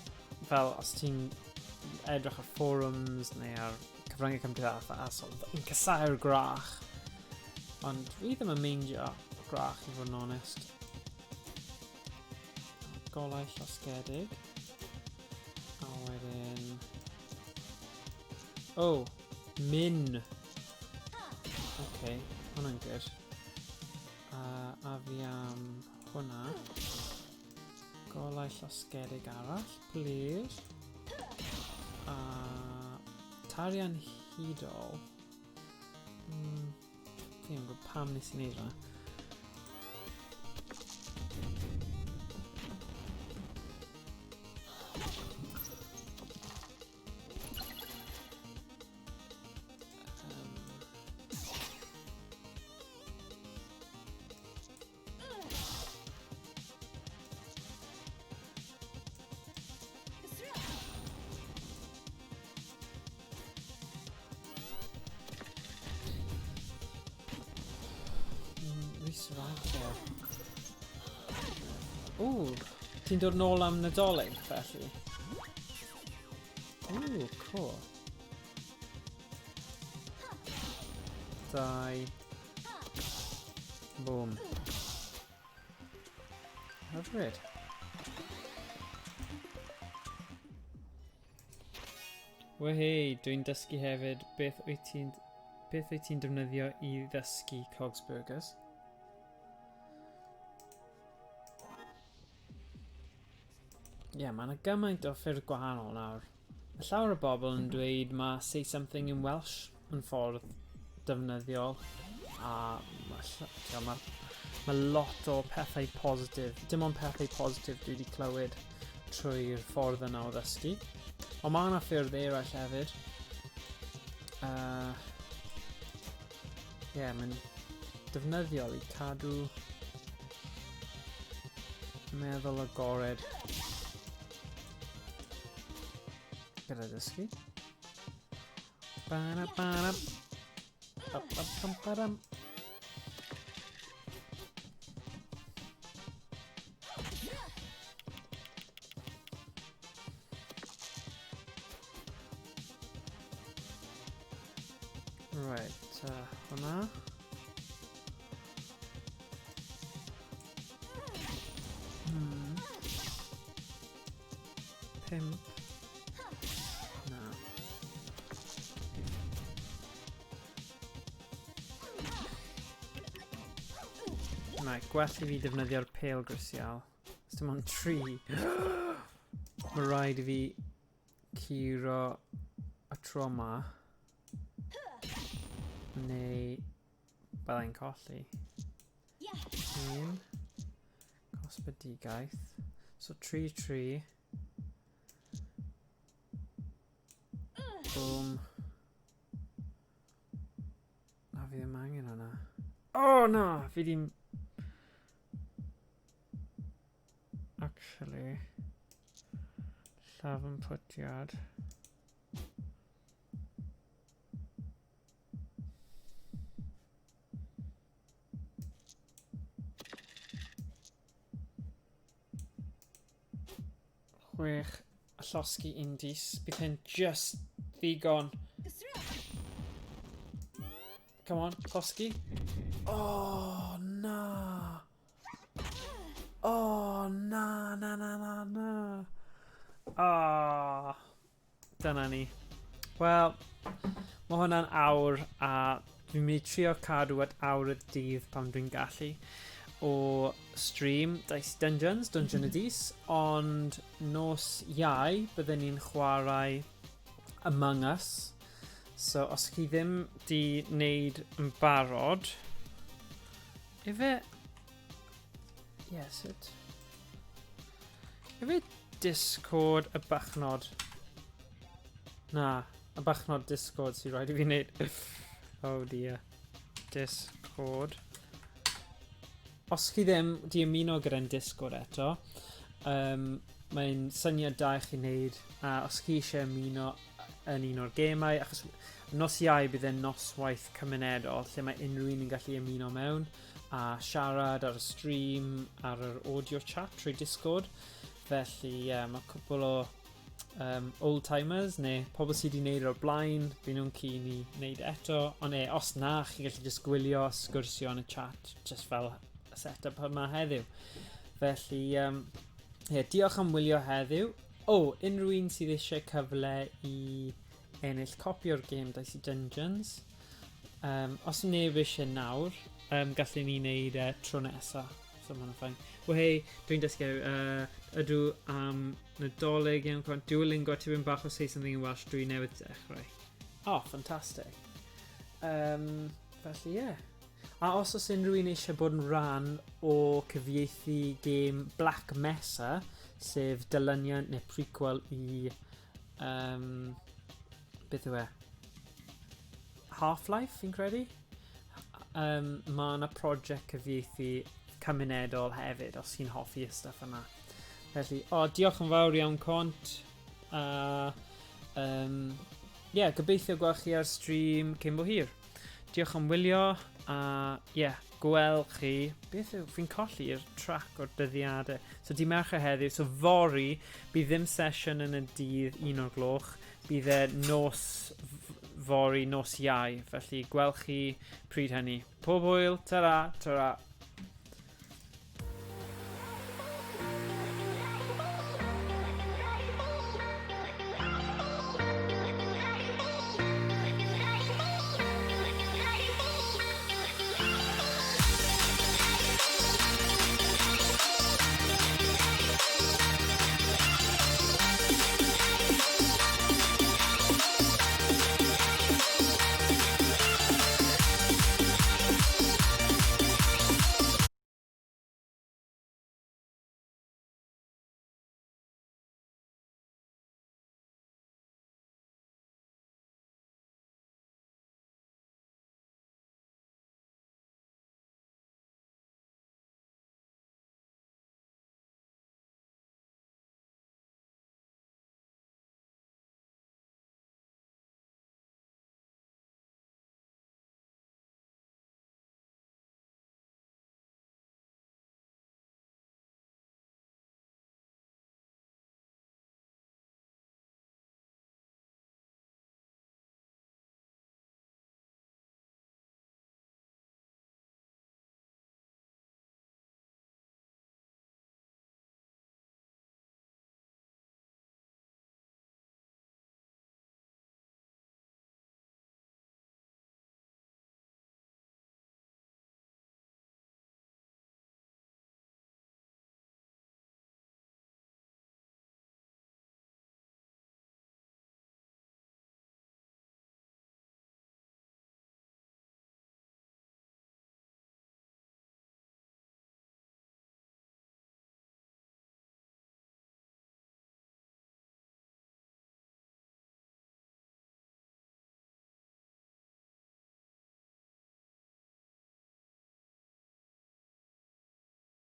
Speaker 10: fel os ti'n edrych ar forums neu ar cyfryngau cymdeithasol, yn casáu'r gwrach. Ond fi ddim yn meindio gwrach i fod yn onest. Golau llosgedig. A wedyn... Oh, min. OK, hwnna'n good. Uh, a fi am hwnna. Golau llosgedig arall, please. A tarian hudol. Mm, fi yn gwybod pam nes i wneud hwnna. Rhys Ragfyr. Ww, ti'n dod nôl am Nadolig, felly? Ww, cool. Dau. Boom. Hyfryd. Wehei, dwi'n dysgu hefyd beth wyt ti'n beth wyt ti'n defnyddio i ddysgu Cogs Burgers? Ie, yeah, mae yna gymaint o ffyrdd gwahanol nawr. Mae llawer o bobl yn dweud mae Say Something in Welsh yn ffordd defnyddiol a mae, ma, ma lot o pethau positif, dim ond pethau positif dwi wedi clywed trwy'r ffordd yna o ddysgu. Ond mae yna ffyrdd eraill hefyd. Uh, yeah, mae'n defnyddiol i cadw meddwl agored gyda dysgu. Ba-da, ba-da. Ba-ba-bam, Right, uh, hwnna. Hmm. Pimp. Na. Right, gwell i fi defnyddio'r pêl grisial. Os dim ond tri. Mae rhaid i fi curo y tro yma. Neu byddai'n colli. Un. Cosbedigaeth. So 3-3. Boom. Na, fi ddim angen hwnna. Oh, na! Fi ddim... Actually... Llafn pwtiad. Chwech a llosgi un dis. Bydd hyn just ddigon. Come on, llosgi. Oh, na. Oh, na, na, na, na, na. Oh. Dyna ni. Wel, mae hwnna'n awr a dwi'n mynd i trio cadw at awr y dydd pan dwi'n gallu o stream Dice Dungeons, Dungeon y Dis, ond nos Iau byddwn ni'n chwarae Among Us. So, os chi ddim di wneud yn barod, ife... Yes, it... Ife Discord y bachnod? Na, y bachnod Discord sy'n rhaid i fi wneud. Oh dear. Discord. Os chi ddim di ymuno gyda'n Discord eto, um, mae'n syniad da i chi wneud, a os chi eisiau ymuno yn un o'r gemau, achos nos Iau bydd e'n noswaith cymunedol lle mae unrhyw un yn gallu ymuno mewn a siarad ar y stream, ar yr audio chat trwy Discord. Felly, ie, yeah, mae cwpl o um, old-timers neu pobl sydd wedi gwneud o'r blaen, byd nhw'n keen i wneud eto. Ond e, os na, chi'n gallu just gwylio a sgwrsio yn y chat, just fel y set-up yma heddiw. Felly, um, yeah, diolch am wylio heddiw. O, oh, unrhyw un sydd eisiau cyfle i ennill copi o'r gêm Dicey Dungeons, um, os neb eisiau nawr, um, gallwn ni wneud e tro nesaf. So mae'n fine. Wel hei, dwi'n dysgu ydw am Nadolig iawn cwan. Duolingo tipyn bach o say something in Welsh dwi newydd dechrau. Oh, fantastic. Um, felly ie. Yeah. A os oes unrhyw un eisiau bod yn rhan o cyfieithu gêm Black Mesa, sef dilyniant neu prequel i... Um, beth yw e? Half-Life, fi'n credu? Um, mae yna prosiect cyfieithu cymunedol hefyd, os chi'n hoffi y stuff yna. Felly, o, oh, diolch yn fawr iawn, Cont. A, um, yeah, gobeithio gweld chi ar stream cyn bo hir. Diolch am wylio, a yeah, gwel chi. Beth yw, fi'n colli'r track o'r dyddiadau. So, di Mercher heddiw, so fory, bydd ddim sesiwn yn y dydd un o'r gloch. Bydd e nos fory, nos Iau. Felly, gwel chi pryd hynny. Pob hwyl, ta-ra, ta-ra.